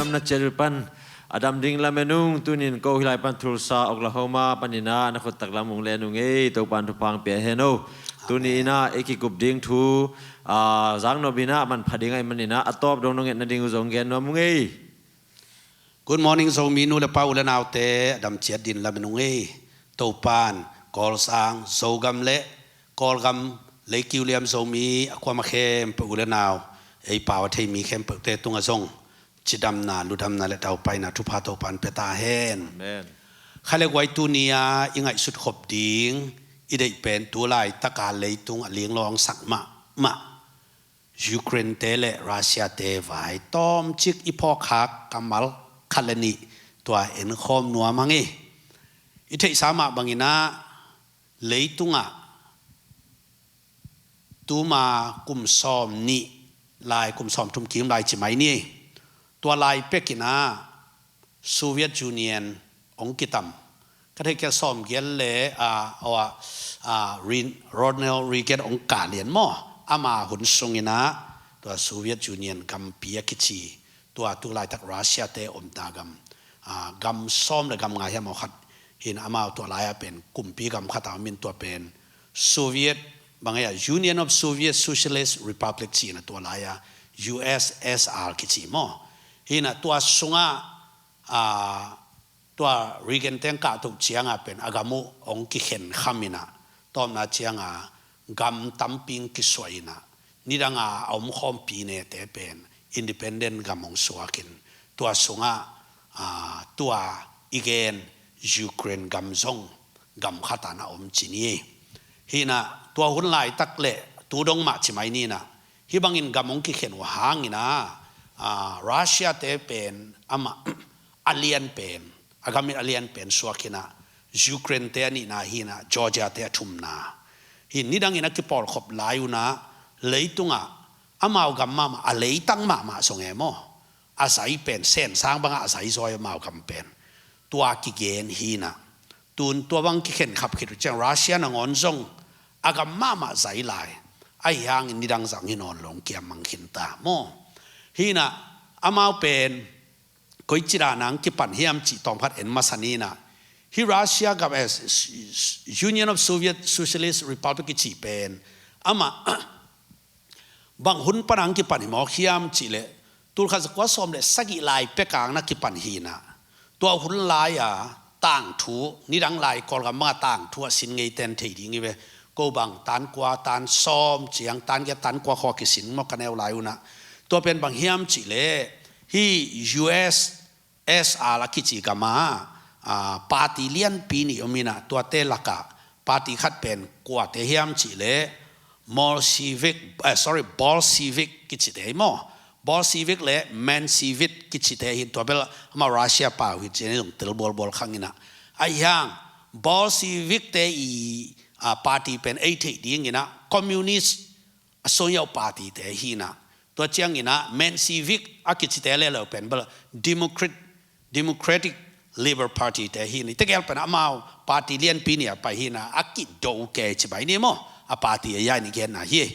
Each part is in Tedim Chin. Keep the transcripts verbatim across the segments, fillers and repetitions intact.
Na ciat uh pan a dam ding lamen ung. Tunin ko hilai pan Tulsa, Oklahoma panin ah na khut tak lam ung len ung ei. Topan thupha pia hen o. Tuni in ah i kikup ding thu, ah, zaknop in ah manpha ding ahih manin ah a tawp dong nong etna ding uh zong gen nuam ung ei. Good morning Zomi nu le pa, u le naute, a dam ciat ding lamen ung ei. Topan Kawlsang, Zogam le Kawlgam, leikiu liam Zomi a kuamah khempeuh, u le nau, ei pau a thei mi khempeuhte tungah zong cidamna, ludamna le taupaina thupha Topan pia ta hen. Amen. Kha le guai, tuni-a i ngaihsut khop ding i deih pen tu laitaka leitung a linglawngsak mahmah Ukraine-te le Russia-te vai tawmcik i phawkkhak kammal khat le nih tua enkhawm nuam hang ei. I theihsa mah bangin ah leitungah tuma kum sawm nih lai, kum sawm thum kim lai ci mai ni. Tua lai pekin ah Soviet Union hong kitam. Ka theih kei a sawm giat le, ah, aw, ah, Rin-, Ronald Reagan hong kah lian maw. Ama hun sungin ah tua Soviet Union gampi a kici, tua tu laitak Russia-te omna gam, ah, gam sawm le gam nga hiam aw khat hi in, amau tua lai-a pen kumpi gam khat a om in, tua pen Soviet, bang ei a, Union of Soviet Socialist Republic ci in ah, tua lai-a U S S R kici maw. Hi in ah tua sungah, ah, tua Reagan-te hong kahto ciangah pen a gam uh hong kikhen kham in ah, tawpna ciangah gam tampi hong kisuah in ah, nidanga a omkhawmpi nete pen independent gam hong suak in, tua sungah, ah, tua i gen Ukraine gam zong gam khat a na om ci ni. Hi in ah tua hun laitak le tu dong mah ci mai ni in ah, hih bangin gam hong kikhen uh hangin ah, ah, Russia-te pen amah a lian pen, a gam in a lian pen suak hi in ah, Ukraine-te a nihna hi in ah, Georgia-te a thumna. Hi in nidangin a kipawlkhop lai un ah, leitungah amau gam mahmah, a leitang mahmah zong e maw, a zai pen sensang bangah a zai zaw amau gam pen. Tua kigen hi in ah, tun tua bang kikhen khap khit uh ciang Russia nangawn zong a gam mahmah zai lai. Ahi hangin nidang zang hi nawn lo, hong kiam mang khin ta maw. Hi in ah amau pen koici dan a hong kipan hiam cih tawmkhat en masa ni in ah, hih Russia gam, eh, Union of Soviet Socialist Republic kici pen amah bang hun pan a hong kipan hi mawk hiam cih leh, tulkhat zakua sawm le sagih lai pek a hong na kipan hi in ah, tua hun lai-a tangthu, nidang lai Kawlgam banga tangthu a sin ngeite in thei ding hi ve. Ko bang tan kua, tan sawm ciang, tan giat, tan kua khawng kisin maw, ka neu lai un ah. Tua pen bang hiam cih leh, hih U S S R a kici gam ah, ah, party lianpi nih om in ah, tuate lakah party khat pen kuate hiam cih leh, Bolshevik, eh, sorry, Bolshevik kicite hi maw. Bolshevik le Menshevik kicite hi in, tua bel amah Russia pau hi ci-in zong tel bawlbawl khang in ah. Ahi hang Bolshevik-te i, ah, party pen ei theih dingin ah Communist a suang yau party-te hi in ah, tua ciangin ah Menshevik a kicite le lo pen bel Democrat, Democratic Labour Party-te hi in ah, i tegel pen amau party lianpi nih a pai hi in ah, a kido kei ci bai ni maw, a party a yai ni genna hi.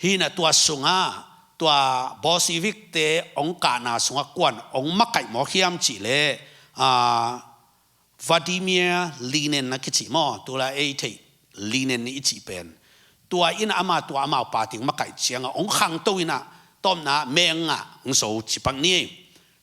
Hi in ah tua sungah tua Bolshevik-te hong kahna sungah kuan hong makaih mawk hiam cih leh, ah, Vladimir Lenin a kici maw, tu lai ei theih Lenin i cih pen. Tua in ama tua amau party makaih ciangah hong khangto in ah, tawpna mengah hong zo ci pak ni.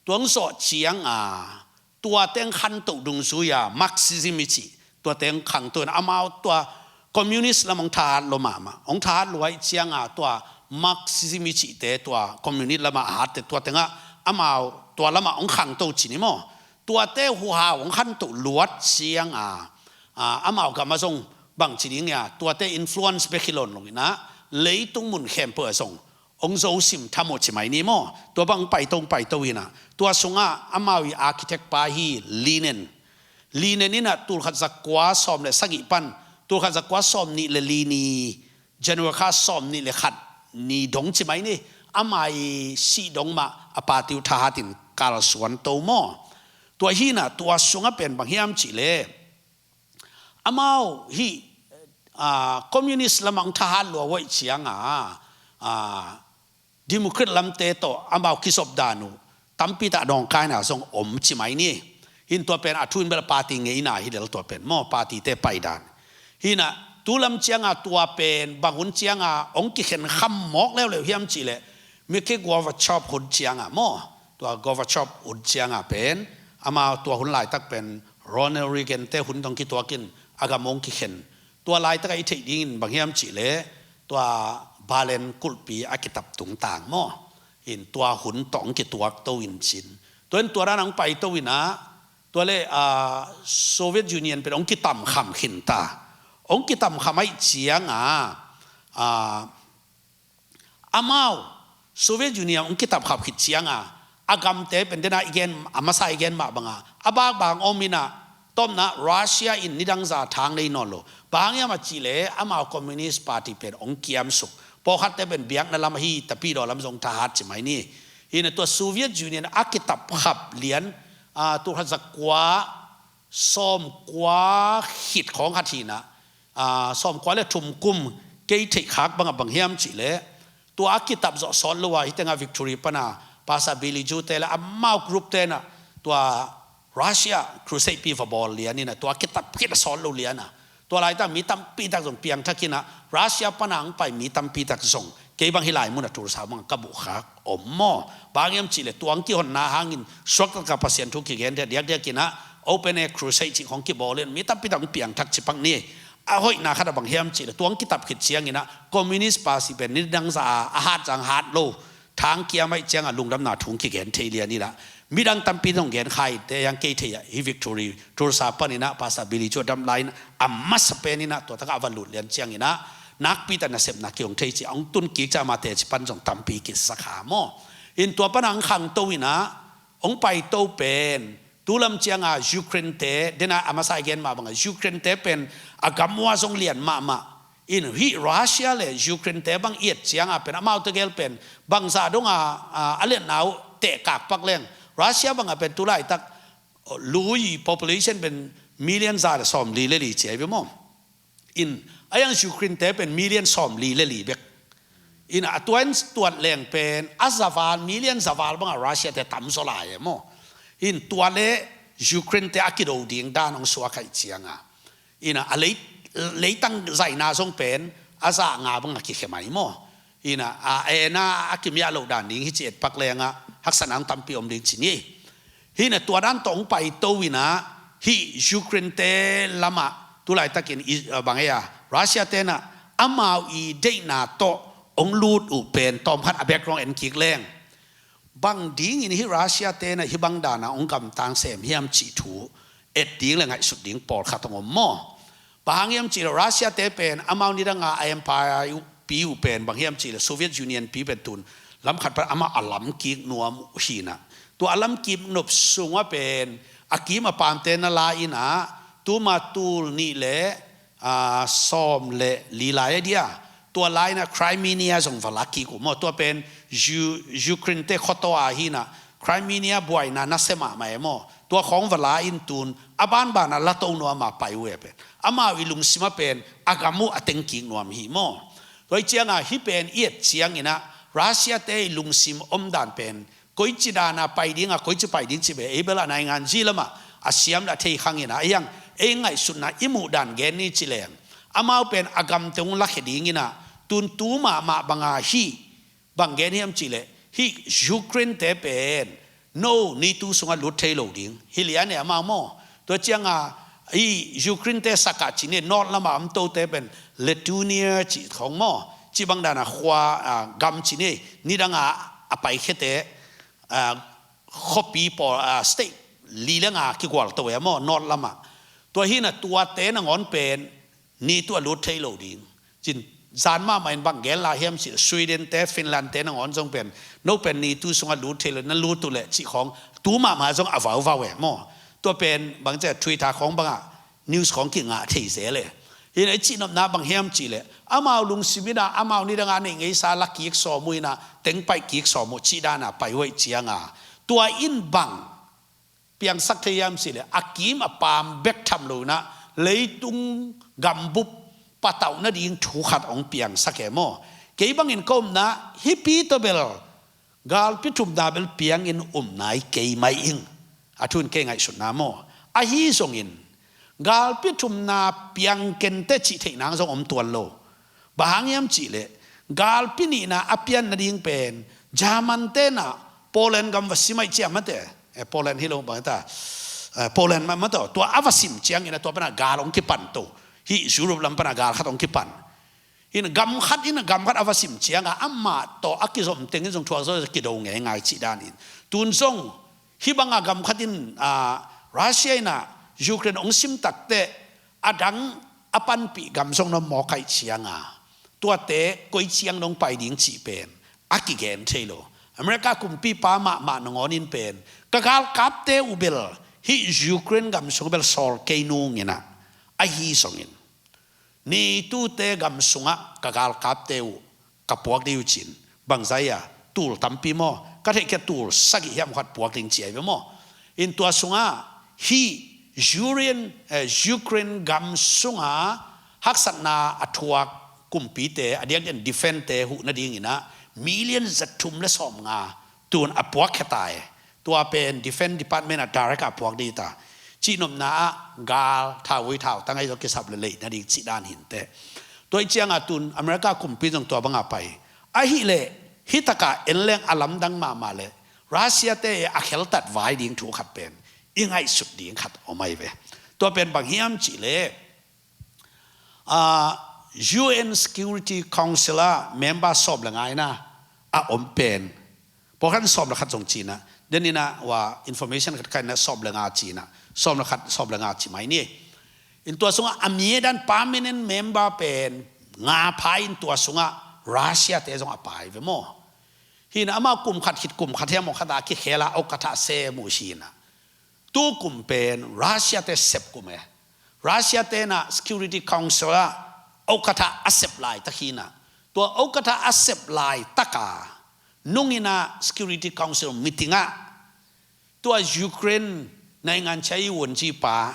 Tua hong zawh ciangah tuate hong khantoh dungzui-a Marxism i cih, tuate hong khangto in ah, amau tua communist lam hong thahat lua mahmah. Hong thahat lua ahih ciangah tua Marxism i cihte, tua communist lamah a hatte, tua tengah amau tua lamah hong khangto ci ni maw. Tuate huhau hong khantoh luat ciangah, ah, amau gam ah zong bang ci ding ia, tuate influence bek hi lo in ah, leitung mun khempeuh ah zong hong zo sim tham uh ci mai ni maw. Tua bang paito, paito in ah, tua sungah amau i architect pa hi Lenin. Lenin in ah tulkhat zakua sawm le sagih pan tulkhat zakua sawm nih le li ni, January kha sawm nih le khat ni dong ci mai ni, ama i sih dong mah a party uh thahat in kalsuan to maw. Tua hi in ah tua sungah pen bang hiam cih leh, amau hih, ah, communist lamah hong thahat lua uh ahih ciangah, ah, Democrat lamte tawh amau kizop dan uh, tampi tak dawngkaina zong om ci mai ni. Hi in tua pen a thu in bel party ngeina hi lel tua pen maw, party te paidan. Hi in ah tu lam cianga tua pen bang hun cianga hong kikhen kham mawk leuleu hiam cihleh, Mikhail Gorbachev hun cianga maw, tua Gorbachev hun cianga pen, ama tua hun laitak pen Ronald Reagan te hun tawh kituakin a gam hong kikhen. Tua laitak a i theih dingin bang hiam cihleh, tua Berlin kulhpi a kitap tungtang maw, in tua hun tawh hong kituak to in cin. Tua in tua dan hong pai to in ah, tua le, ah, Soviet Union pen hong kitamkham khin ta. Hong kitamkham ahih cianga, ah, amau Soviet Union hong kitamkham khit cianga, a gamte pen dena i gen, a masa i gen mah banga a bakbang om in ah, tawpna Russia in nidang za thang nei nawn lo. Bang hang hiam a cihleh amau Communist Party pen hong kiamsuk. Pawlkhatte pen biakna lam ahi, tapidaw lam zong thahat ci mai ni. Hi in ah tua Soviet Union a kitapkhap lian, ah, tul khat za kua sawm kua khit khawng khat hi in ah, ah, sawm kua le thum kum kei theih khak banga bang hiam cihleh, tua a kitap zawh sawt lo a, hi tenga Victory pana Pastor Billy Joe te le amau group te in ah tua Russia crusade pi va bawl lian in ah, tua a kitap khit a sawt lo lian a, tua laitak mi tampi tak zong piangthak in ah, Russia pana hong pai mi tampi tak zong kei bang hih lai mun a Tulsa bang ka buh khak om maw. Bang hang hiam cihleh tua hong kihonna hangin suakta ka Pasian thu kigen dia diakdiak in ah, open air crusade cih khawng kibawl in mi tampi tak hong piangthak ci pak ni. A hoihna khat a bang hiam cihleh tua hong kitap khit ciangin ah Communist Party pen nidang za a, a hat zang hat lo, thang kiam ahih cianga lungdamna thu hong kigen thei lian in ah, midang tampi zong gen kha in te, yang kei thei ah hi Victory Tulsa panin ah Pastor Billy Joe a dam lai in a masa pen in ah tua tak a va lut lian ciangin ah, nakpi tak nasepna kihong thei ci a hong tun kik ciang ama teci pan zong tampi kisa kha maw. In tua pana hong khangto in ah, hong paito pen tu lam cianga Ukraine te, dena a masa i gen mah banga Ukraine te pen a gam uh a zong lian mahmah. In hih Russia le Ukraine te bang i et cianga pen amaute gel pen bangzah donga, ah, a liatna uh tehkak pak leng, Russia banga pen tu laitak lui population pen million za le sawmli le li ci ahi ve maw. In a yang Ukraine te pen million sawmli le li bek. In a tua in tuat leng pen a zaval, million zaval banga Russia te tam zaw lai e maw. In tua le Ukraine te a kido ding dan hong suak ahih cianga, in a lei, leitang zaina zong pen a za nga banga kikhe mai maw. In a, a ena a kimiah loh dan ding hi ci et pak lenga haksatna hong tampi om ding ci ni. Hi in ah tua dan tawh hong paito in ah, hih Ukraine te lamah tu laitakin i, ah, bang ei a, Russia te in ah amau i deihna tawh hong lut uh pen tawmkhat a background en kik leng, bang dingin hih Russia te in ah hih bang dana hong gamtang sem hiam cih thu et ding le ngaihsut ding pawlkhat hong om maw. Bang hang hiam cihleh Russia te pen amau nidanga a empire uh, pi uh pen bang hiam cihleh Soviet Union pi pen tun lamkhat pan amah a lam kik nuam uh hi in ah, tua a lam kik nop sungah pen a kim a pamte na la in ah, tuma tul nih le, ah, sawm le li lai a dia, tua lai in ah Crimea zong va la kik uh maw. Tua pen U-, Ukraine te khuataw a hi in ah, Crimea buaina nasia mahmah e maw. Tua khawng va la in tun a banbana la to nuama pai uh e pen, amau i lungsim a pen a gam uh a teng kik nuam hi maw. Tua hih cianga hih pen i et ciangin ah Russia te i lungsim omdan pen koici dana pai dinga, koici pai ding ci ve, ei bel a naingan zi lamah a siam le a thei khang in ah, a yang ei ngaihsutna i muhdan gen ni ci leng, amau pen a gamte hong lakhia dingin ah tun tu mahmah banga hih bang gen hiam cihleh, hih Ukraine te pen no NATO sungah lut thei lo ding hi lian e amau maw. Tua cianga hih Ukraine te sakah ci ni, north lamah om tote pen Lithuania cih khawng maw, cih bang dana khua, ah, gam ci ni, nidanga a paikhiate, ah, khuapi pawl, ah, state li le nga kigual to e maw north lamah. Tua hi in ah tuate nangawn pen NATO a lut thei lo ding. Cin zan mahmah in bang gen lai hiam cih, Sweden te, Finland te nangawn zong pen, no pen NATO sungah lut thei lo, na lut uh leh cih khawng tu mahmah zong a vauvau e maw. Tua pen bang ci a, Twitter khawng bangah news khawng kingah thei zel e. Hi in ah i cihnopna bang hiam cihleh, amau lungsim in ah amau nidanga neih ngeisa la kik sawm uh in ah, teng paih kik sawm uh cih dana pai uh ahih cianga, tua in bang piangsak thei hiam cihleh, a kim a pam bek tham lo in ah leitung gambup patauh nading thu khat hong piangsak e maw. Kei bangin ka omna hih pi tawh bel Galpi thumna bel piangin um nai kei mai ing. A thu in kei ngaihsutna maw. Ahi zongin galpi thumna piang kente cih theih nang zong om tuan lo. Bang hang hiam cihleh galpi nihna a pian nading pen German te na Poland gam va sim ai ciah mate. Eh, Poland hi lo bang ta. Eh, Poland mah mate. Tua a va sim ciangin a tua pana gal hong kipan to. Hih Europe lam pana gal khat hong kipan. In gam khat in gam khat a va sim cianga amah tawh a kizom tengin zong thuak zaw a kido ngeingai cih danin. Tun zong hih banga gam khat in, ah, Russia in ah Ukraine hong sim takteh a dang a panpih gam zong na mawk aih cianga tuate koi ciang dong pai ding cih pen a kigen thei lo. America kumpipa mahmah nangawn in pen ka galkapte uh bel hih Ukraine gam sung bel sawl kei nung in ah ahi zongin NATO te gam sungah ka galkapte uh ka puak dih uh cin. Bangzah a tul tampi maw? Ka theih kia tul sagih hiam khat puak ding ci ai ve maw? In tua sungah hih Ukraine, eh, Ukraine gam sungah haksatna a thuak kumpite a diakdiakin defense te huh nadingin ah million zathum le sawmnga tun a puak khia ta e. Tua pen Defense Department a direct a puak dih ta. Cihnopna ah gal thauvui thautang ahi zong kisap le leih nading cih dan hinteh. Tua ih cianga tun America kumpi zong tua banga pai. Ahileh hih taka en leng a lamdang mahmah le Russia te a kheltat vai ding thu khat pen i ngaihsut ding khat om ai ve. Tua pen bang hiam cihleh, ah, U N Security Council ah member sawm le nga in ah a om pen. Pawlkhat in sawm le khat zong ci in ah. Denin ah wa information khat khat in ah sawm le nga ci in ah. Sawm le khat, sawm le nga ci mai ni. In tua sungah a mi dan permanent member pen nga pha in tua sungah Russia te zong a pai ve maw? Hi in ah amau kum khat khit kum khat hiam aw khat a kikhel a aw khat a sem uh hi in ah. Tu kum pen Russia te sep kum e. Russia te na Security Council ah aw khat a a sep laitak hi in ah. Tua aw khat a a sep laitaka nung in ah Security Council meeting ah tua Ukraine nainganchia i wunci pa,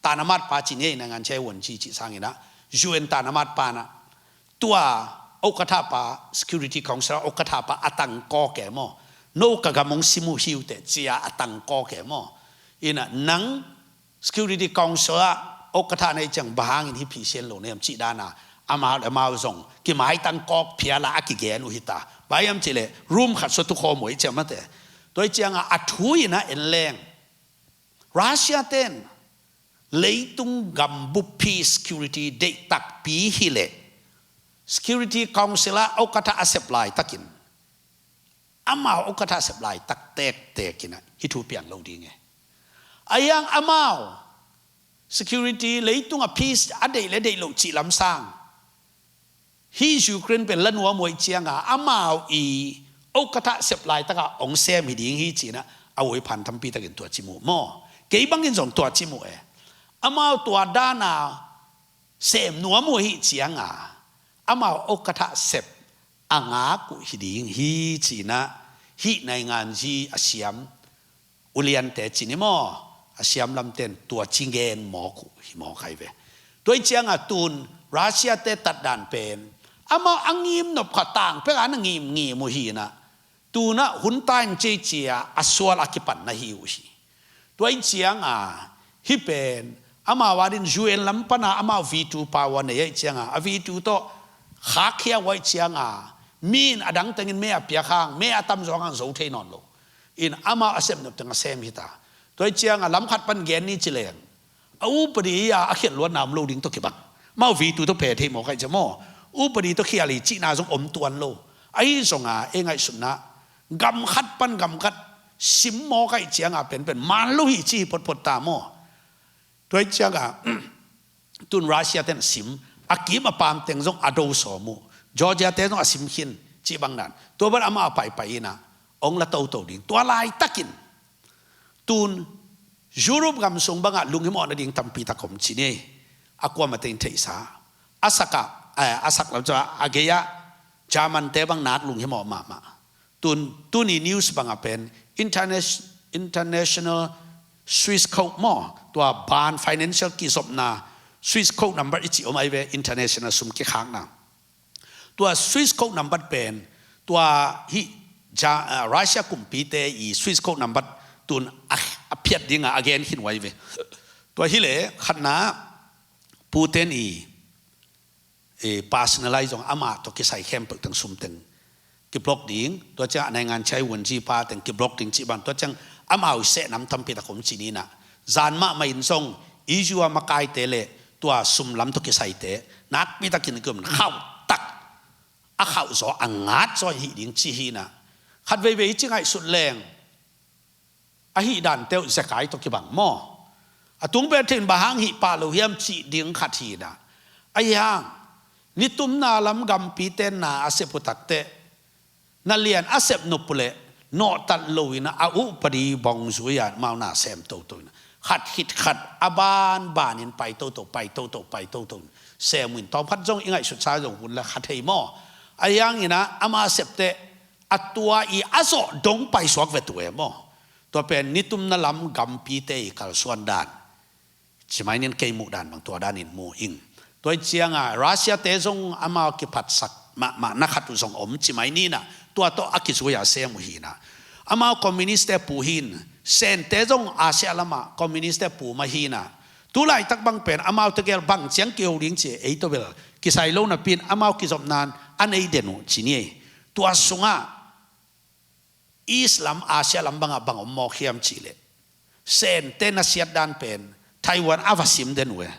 tanamat pa ci ni, nainganchia i wunci cih sangin ah U N tanamat pa na tua aw khat a pa, Security Council aw khat a pa a tangkawk e maw? No ka gam hong sim uh hi uh teh cia a tangkawk e maw? In ah nang Security Council ah aw khat a na hih ciang bang hangin hih phisian lo na hiam cih dana amau le amau zong kimaitang kawk phial a a kigen uh hi ta. Bang hiam cihleh room khat sua tukhawm uh hi ciang mate. Tua ih cianga a thu in ah en leng Russia ten leitung gam buppi security deih takpi hileh Security Council ah aw khat a a sep laitakin amau aw khat a a sep laitak tektek in ah hih thu pian lo ding e. A hiang amau security leitung a peace a deih le deih loh cih lamsang hih Ukraine pen la nuam uh ih cianga amau i aw khat a sep laitaka hong sem hi ding hi ci in ah a uai phan tampi takin tua ci mu maw? Kei bangin zong tua ci mu e. Amau tua dana sem nuam uh hi cianga amau aw khat a sep a ngak uh hi ding hi ci in ah hih nainganzi a siam uliante ci ni maw? A siam lamten tua ci ngen mawk uh hi mawk ai ve. Tua ih cianga tun Russia te tatdan pen amau a ngim nop kha tang pek a na ngim ngim uh hi in ah tun ah hun ta in cei cia a sual a kipan na hi uh hi. Tua ih cianga hih pen amau adin U N lam pana amau veto power nei a ih cianga a veto tawh khakkhia uh a ih cianga mi in a dang tengin me a piak hang me a tamzaw hang zo thei nawn lo. In amau a sem nop teng a sem hi ta. Tua ih cianga lam khat pan gen ni ci leng a upadi a a khiat luatna om lo ding tawh kibang. Amau veto tawh phe thei mawk ai cia maw? Upadi tawh khial hi cihna zong om tuan lo. Ahi zonga ei ngaihsutna gam khat pan gam khat sim mawk ai cianga penpen man lo hi ci hi photphot ta maw? Tua ih cianga tun Russia ten sim a kim a pam teng zong a do sawm uh. Georgia te zong a sim khin cih bang dan tua ban amah a paipai in ah hong la toto ding. Tua laitakin tun Europe gam sung bangah lunghimawh nading tampi tak om ci ni. A kuamah tein theihsa a sakah, eh, a sak lam cu a gei-ah German te bang nak lunghimawh mahmah. Tun, tuni news bangah pen interna-, International Swiss Code maw, tua ban financial kizopna Swiss Code number i cih om ai ve, international sum kikhakna. Tua Swiss Code number pen tua hih Ja, ah, Russia kumpite i Swiss code number tun a, a phiat dinga a gen khin huai ve. Tua hileh khatna Putin i eh, personalize zong amah tawh kisai khempeuh teng sum teng kiblock ding, tua ciang a naingan chai wunji pa teng kiblock ding cih bang, tua ciang amau i seh nam tampi tak om ci ni nah. Zan mahmah in zong issue a makaite le tua sum lam tawh kisaite nakpi takin kiom khauh tak, a khauh zaw a ngat zaw hih ding ci hi nah. Khat veivei ci ngaihsut leng ahih dante uh zekai tawh kibang maw? A tung pen theih in bang hang hih pah lo hiam cih ding khat hi nah. Ahi hang nitumna lam gampi tenna a sep uh takteh na lian a sep nop uh leh nawhtat lo in a upadi bawng zui a mau na sem toto in khat khit khat a banbanin pai toto, pai toto, pai toto in sem uh in tawm khat zong i ngaihsut sa zong hun la khat hei maw? Ahi hang in a ama septeh a tua i a zawh dong paisuak ve tu e maw? Tua pen nitumna lam gampite i kalsuan dan. Ci mai nin kei muh dan bang tua danin mu ing. Tua i cianga Russia te zong amau kiphatsak mahmah na khat uh zong om ci mai ni nah. Tua tawh a kizui a sem uh hi nah. Amau communist te pu hin, Sente zong Asia lama communist te pu mah hi nah. Tu laitak bang pen amau tegel bang ciang kiho ding ci ei tawh bel kisai lo napi in amau kizopnan a nei den uh ci ni ei. Tua sungah East lam, Asia lam bangah bang om mawk hiam cihleh, Sente nasiat dan pen Taiwan a va sim den uh e.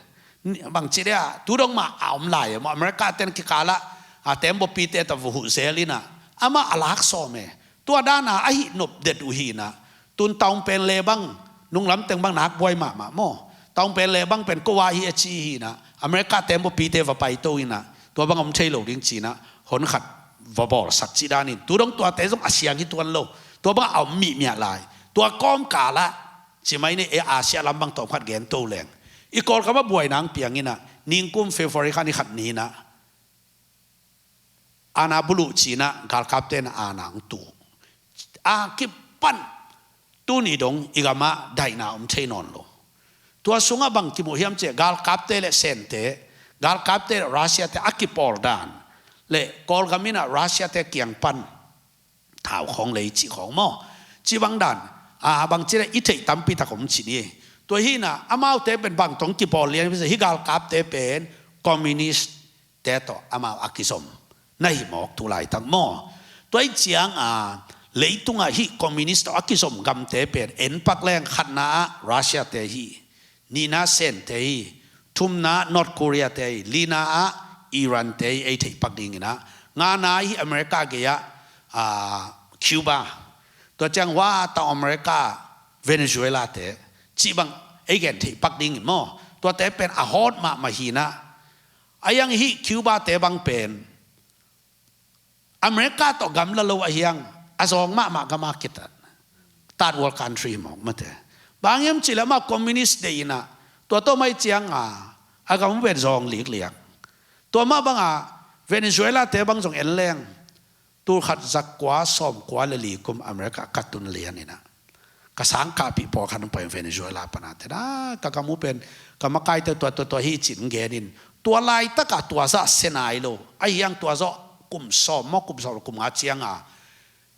Bang ci dia tu dong mah a om lai e maw? America ten kikalah a tembaw pite ta vuhuh zel in ah amah a lak sawm e. Tua dana a hih nop det uh hi nah. Tun taung pen le bang nunglam teng bang nak buai mahmah maw? Taung pen le bang pen ko a hi a ci hi nah. America tembaw pite va paito in ah tua bang om thei lo ding ci nah. Hon khat va bawlsak cih danin tu dong tuate zong a siang hi tuan lo. Tua bang a om mihmiah lai. Tua kawmkalah ci mai ni e, Asia lam bang tawm khat gen to leng i Kawlkam a buai nang piang in ah ningkum February khan i khat ni nah. Ana buluh ci nah galkapte na ana ang tu a kipan tuni dong i gamah daihna om thei nawn lo. Tua sungah bang kimuh hiam ciah galkapte le Sente, galkapte le Russia te a kipawl dan le Kawlgam in ah Russia te kiang pan thau khawng lei cih khawng maw? Ci bang dan a bang ci le i theih tampi tak om ci ni. Tua hi nah amaute pen bang tong kipawl lian hi galkapte pen communist te tawh amau a kizom na hi mawk tu laitak maw? Tua i cianga leitungah hih communist tawh a kizom gamte pen en pak leng khatna ah Russia te hi, nihna Sente hi, thumna North Korea te hi, lina ah Iran te hi ei theih pak dingin ah ngana hi America gei ah Cuba, tua ciang hua tau America Venezuela te cih bang ei gen theih pak dingin maw? Tuate pen a hawt mahmah hi nah. A yang hih Cuba te bang pen America tawh gamla lo a hiang a zawng mahmah gama kitat third world country mawk mate. Bang hiam cih le amah communist deih in ah tua tawh mai cianga a gam pen zawng likliak. Tua mah banga Venezuela te bang zong en leng tul khat za kua sawm kua le li kum America ka tun lian in ah ka sang kahpih pawlkhat hong pai Venezuela pana te na ka gam uh pen ka makaite tua tua tua hi cin genin tua laitaka tua zah se nai lo. A hiang tua zawh kum sawm maw kum sawm kum nga cianga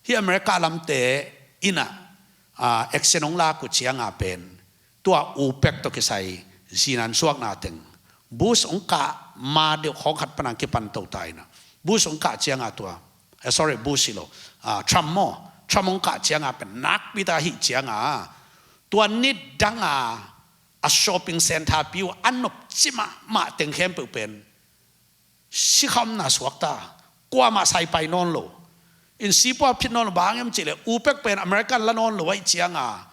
hi America lamte in ah action hong lak uh cianga pen tua UPEC tawh kisai zinan suakna teng Bush hong kah ma deuh khawng khat panang kipan to ta in ah Bush hong kah cianga tua eh, sorry, Bush hi lo, ah, Trump maw? Trump hong kah cianga pen nakpi ta hih cianga tua nidanga a shopping center piu a nop ci mahmah teng khempeuh pen sikhamna suakta kuamah saipai nawn lo. In sipua phit nawn lo bang hiam cih le UPEC pen American la nawn lo aih cianga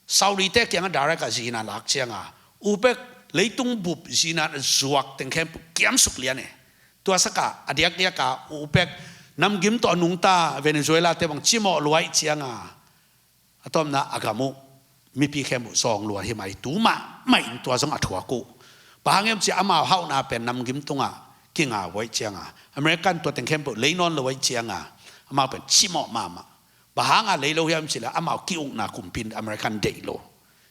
Saudi te kiangah direct a zina lak cianga UPEC leitung bup zina zuak teng khempeuh kiamsuk lian e. Tua saka a diakdiaka UPEC namgim tawh a nungta Venezuela te bang cimawh luaih cianga a tawmna a gam uh mipi khempeuh zawng lua hi mai tu mahmah in tua zong a thuak uh. Bang hang hiam cia amau hauhna pen namgim tungah kinga uaih cianga American tua teng khempeuh lei nawn lo uaih cianga amau pen cimawh mahmah. Bang hanga lei lo hiam cih leh amau ki-ukna kumpi in American deih lo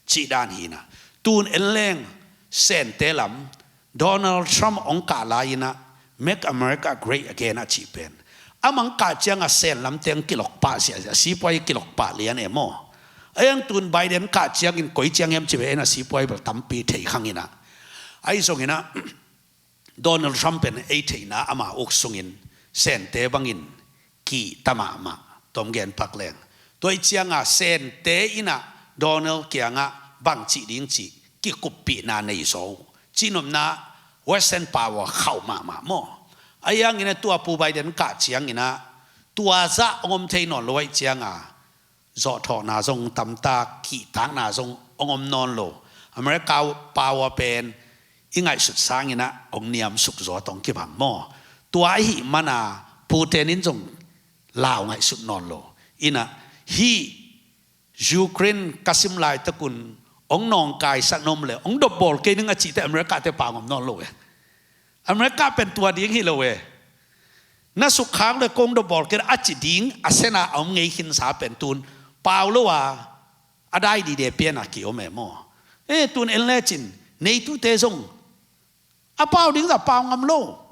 cih dan hi na. Tun en leng Sente lam Donald Trump hong kah lai-in ah Make America Great Again a cih pen A mang kah cianga Sen lamteng kilok pah siasia, sipuai kilok pah lian e maw. A iang tun Biden kah ciangin koi ciang hiam ci ve en a sipuai bel tampi thei khang ina. Ahi zongina Donald Trump pen ei theihna ama uk sungin Sente bangin kihta mahmah, tom gen pak leng. Tua i cianga Sente ina Donald kiangah bang cih ding cih kikuppihna nei zo. Cihnopna Western power khauh mahmah maw. A iangina tua Pu Biden kah ciangina tua zah hong om thei nawn lo aih cianga zawhthawhna zong tamtak, kihtakna zong hong om nawn lo. America power pen i ngaihsut sangina hong niamsuk zaw tawh hong kibang maw. Tua ahi mana Putin in zong lau ngaihsut nawn lo. Ina hih Ukraine ka sim laitakun hong nawngkaisak na om le hong dopbawl kei ning a cihte America te pang om nawn lo e. America pen tua ding hi lo e. Na sukkhak le kong dopbawl kei a ci ding a sena a om ngei khinsa pen tun pau lo a a dai dide piana ki om e maw. E tun en lecin neitute zong a pau ding za pau ngam lo.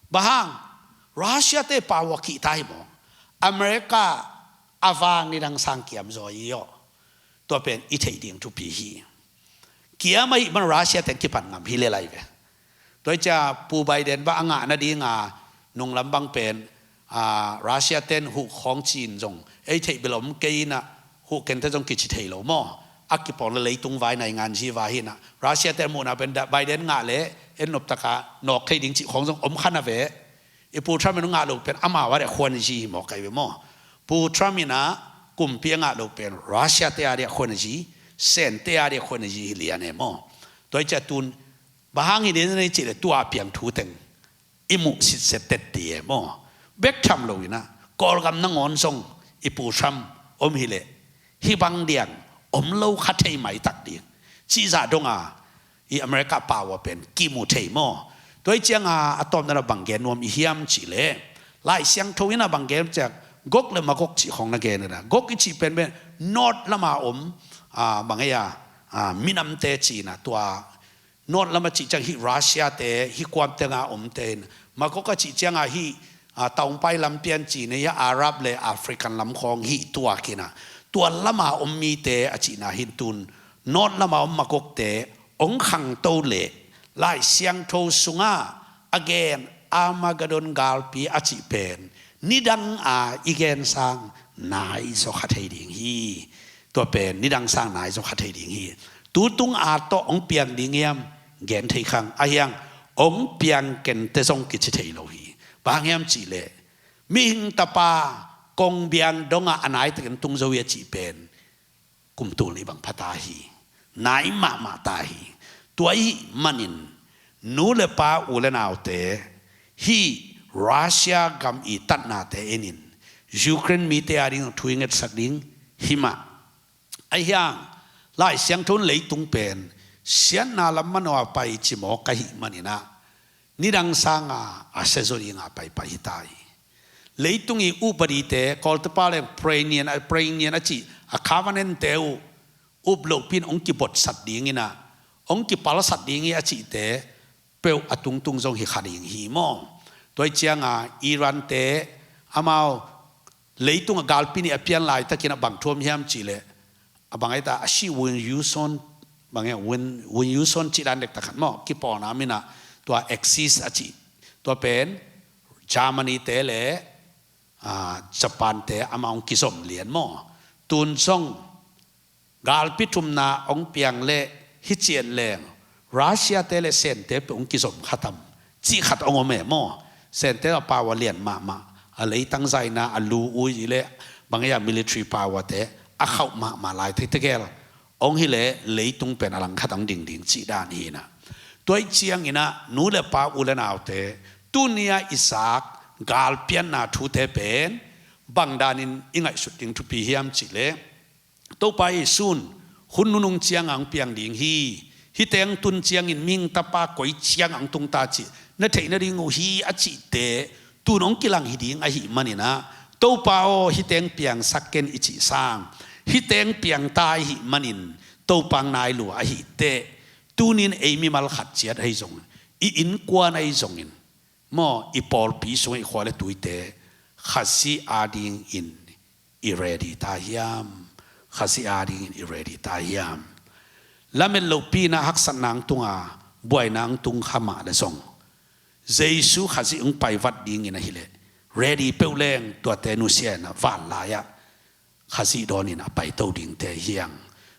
Bang hang Russia te pau a kihta hi maw. America a vang nidang sang kiam zaw i aw. Tua pen i theih ding thupi hi. Kiam ahi man Russia ten kipan ngam hi le lai ve. Tua i cia Pu Biden bang a ngah nadinga nunglam bang pen Russia ten huh khawng cin zong ei theih bel om kei ina huh kente zong kici thei lo maw. A kipawl le leitung vai naingan zi vai hina Russia ten muhna pen Biden ngah le en noptaka nawk thei ding cih khawng zong om khan a ve. I Pu Trump in ngah lo pen amau a deh khuan zi hi maw kai ve maw. Pu Trump ina kumpi a ngah lo pen Russia te a deh khuan zi, Sente a deh khuan zi hi lian e maw. Tua i cia tun bang hang hi den nei cih le tua piang thu teng i muh sitset tet ti e maw. Bek tham lo ina Kawlgam nangawn zong i Pu Trump om hi le hi bang diang om lo kha thei mai tak ding cih zah donga i America pau a pen kimu thei maw. Tua i cianga a tawpna la bang gen nuam i hiam cih le Lai Siangtho ina bang gen ciak Gog le Magog cih khawng na gen ina Gog i cih pen pen North lama om bang ei a minamte cihna tua North lama cih ciang hih Russia te hih kuam tenga omte in Magog a cih cianga hih taungpai lampian cihna hih Arab le African lam khawng hih tuakina tua lama om mite a cihna hin tun North lama om Magog te ong khangto le Lai Siangtho sunga a gen Armageddon galpi a cih pen nidang a i gen sang nai zaw kha thei ding hi. Tua pen nidang sang nai zaw kha thei ding hi. Tutung a tawh ong piang ding hiam gen thei khang a hiang ong piang kente zong kici thei lo hi. Bang hiam cih le mihing tapa kong biang dongah a nai takin tung zo hi a cih pen kum tul nih bang pha ta hi. Nai mahmah ta hi. Tua ih manin nu le pa u le naute hih Russia gam i tatnate enin Ukraine mite a ding thu i ngetsak ding hi mah. A hiang Lai Siangtho in leitung pen siatna lam manaw a pai ci mawk ka hih maninah nidang sanga a sia zo dinga paipai hi ta hi. Leitung i upadi te Kawlte pa le Ukrainian a Ukrainian a cih a covenant te uh up lohpin hong kibotsat dinginah hong kipalsat ding hi a cihte peuh a tungtung zong hi kha ding hi maw? Tua hi cianga Iran te amau leitung a galpi nih a pian laitakin a bang thuam hiam cihleh a bang aita a si Win Yuson bang e Win Win Yuson cih dan dekta khat maw kipawlna minah tua Axis a cih tua pen Germany te le Japan te amah hong kizom lian maw? Tun zong galpi thumna hong piang leh hi ciat leng Russia te le Sente peuh hong kizom khatam cih khat hong om e maw? Sente a power lian mahmah a leitang zaina a lu ui le bang e a military power te a khauh mahmah lai thei tegel hong hileh leitung pen a langkhat hong dingding cih dan hinah. Tua ih cianginah nu le pa u le naute tunia i zak galpianna thute pen bang danin i ngaihsut ding thupi hiam cihleh Topa Jesu'n hun nunung cianga hong piang ding hi. Hite hong tun ciangin mihing tapa koi cianga hong tung ta cih na theih nading uh hi a cihte tun hong kilang hi ding ahi maninah Topa aw hite hong piangsak ken i cih sang hite hong piangta ahi manin Topa hong nai lua ahi teh tunin ei mimal khat ciat ahi zongin i innkuan ahi zongin maw i pawlpi sungah i khua le tuite Khazih adingin i ready ta hiam? Khazih adingin i ready ta hiam? Lamet lopi-in ah haksatna hong tung a, buaina hong tung kha mah leh zong, Jesu Khazih hong pai vat dingin ahih leh ready peuh leng tuate nusia in ah vanlai-ah Khazih dawnin a paito dingte hi hang.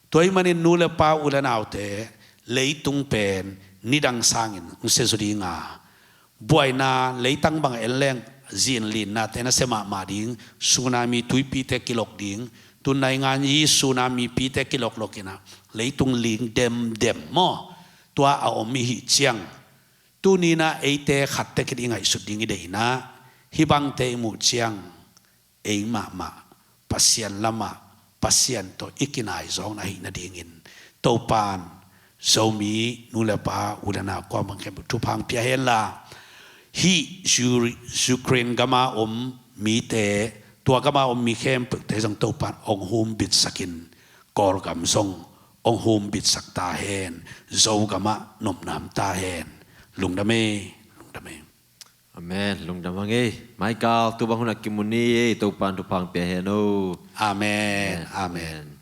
Tua ahih manin nu le pa, u le naute, leitung pen nidang sangin hong sia zaw ding a, buaina leitang bang en leng, zin linnate nasia mahmah ding, tsunami tuipite kilok ding, tu-in naingan yi tsunami pite kilok lok in ah leitung ling demdem maw, tua a om i hih ciang, tuni-in ah eite khat tek in i ngaihsut ding i deih in ah, hih bangte i muh ciang ei mahmah Pasian lamah Pasian tawh i kinai zawkna ahih nadingin Topa'n Zomi nu le pa, u le nau kuamah khempeuh thupha hong pia hen la, hih Yu-, Ukraine gama om mite, tua gama om mi khempeuhte zong Topa'n hong humbitsakin, Kawlgam zong hong humbitsak ta hen, Zogamah nopna om ta hen. Lungdam ei, lungdam ei. Amen. Lungdam hang ei. Michael, tu bang hun ah kimu ni ei, Topa'n thupha hong pia hen o. Amen. Amen. Amen.